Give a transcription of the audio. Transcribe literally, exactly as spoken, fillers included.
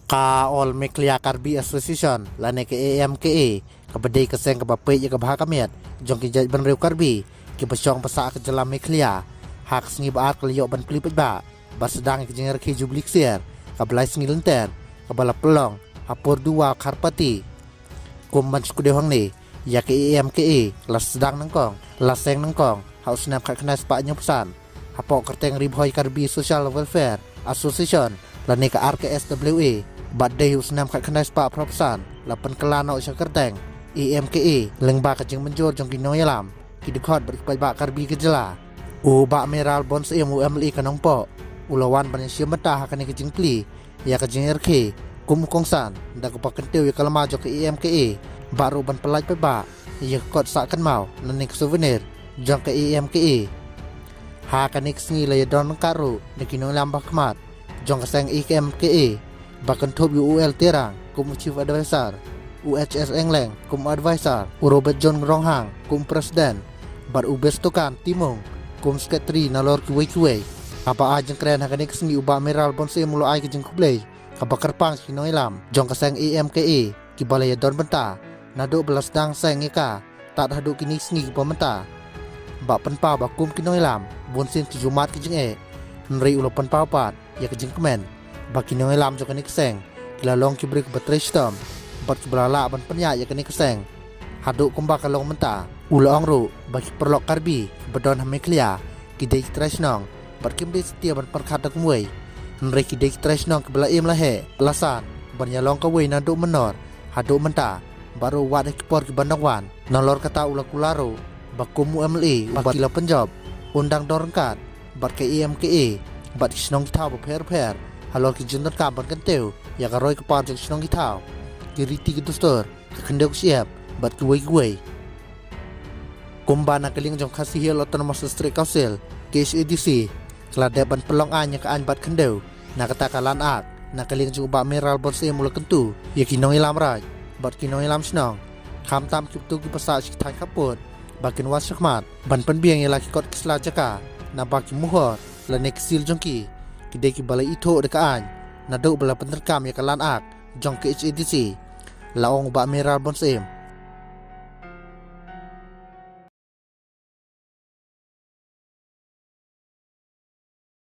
Ka All Meghalaya Karbi Association lane ka A M K A, kaba dei ka seng kaba peit ïa ka bha ka miat jong ki jaitbynriew Karbi kiba shong ba sah ka jylla Meghalaya, ha ka sngi ba ar ka la ïoh ban plie paidbah bad sdang ïa ka jingrakhe Jubili Ksiar kaba lai sngi lynter, kaba la pynlong ha Pyrduwah, Kharpati. Kum ban shu kdew hangne, ïa ka A M K A la sdang nyngkong, la seng nyngkong ha u snem khatkhyndai spah hynñiewphew san, hapoh kyrteng Ri Bhoi Karbi Social Welfare Association lane ka R K S W A, bad dei ha u snem khatkhyndai spah phra phew san la pynkylla noh sha kyrteng A M K A lyngba ka jingmynjur jong ki nongïalam, ki dkhot bad ki paidbah Karbi ka jylla. U Bah Mayralborn Syiem, u M L A ka Nongpoh, u la wan ban ïashim bynta ha kane ka jingplie ïa ka jingrakhe kum u kongsan, da kaba kyntiew ïa ka lama jong ka A M K A, bad ruh ban pyllait paidbah ïa ka kot sah kynmaw lane ka souvenir jong ka A M K A. Ha kane ka sngi la ïadon ryngkat ruh da ki nongïalam ba khmat jong ka seng A M K A, ba kynthup ïa u L Terang kum u Chief Advisor, u H S Engleng kum u Advisor, u Robert John Ronghang kum u President, bad u Bestokan Timung kum Secretary, nalor kiwei kiwei. Haba ai jingkren ha kane ka sngi, u Bah Mayralborn Syiem u la ai ka jingkhublei kaba kyrpang sha ki nongïalam jong ka seng A M K A kiba la ïadon bynta naduh ba la sdang seng ïa ka tad haduh kine ki sngi kiba mynta. Bah pynpaw ba kum ki nongïalam, bunsien ki ju mad ki jingeh, hynrei u la pynpaw pat ïa ka jingkmen ba ki nongïalam jong kane ka seng ki la long ki briew kiba trei shitom bad kiba la lah ban pynïaid ïa kane ka seng haduh kumba ka long mynta. U la ong ruh ba ki paralok Karbi kiba don ha Meghalaya ki dei ki trai shnong bad kim dei satia ban pyrkhat da kumwei, hynrei ki dei ki trai shnong kiba la im la heh la san ban ïalong kawei naduh mynnor haduh mynta, bad ruh wat ha ki por kiban dang wan. Nalor kata u la kular ruh ba kum u M L A uba ki la pynjop, un dang don ryngkat bad ka A M K A bad ki shnong ki thaw bapher bapher halor ki jingdonkam ban kyntiew ïa ka roi ka par jong ki shnong ki thaw, ki riti ki dustur, ka khyndew ka shyiap bad kiwei kiwei. Kumba na ka liang jong Khasi Hills Autonomous District Council, K H A D C, ka la dep ban pynlong aiñ ïa ka aiñ bat khyndew na kata ka Land Act, na ka liang jong u Bah Mayralborn Syiem u la kyntu ïa ki nongïalam raij bad ki nongïalam shnong, khamtam ki bynta kiba sah sha ki thaiñ khappud, ba kin wan shakhmat ban pynbiang ïa la ki kot ki sla jaka, naba ki muhur lane ki seal jong ki, ki dei kiba la ithuh da ka aiñ naduh ba la pyndonkam ïa ka Land Act jong K H A D C. La ong u Bah Mayralborn Syiem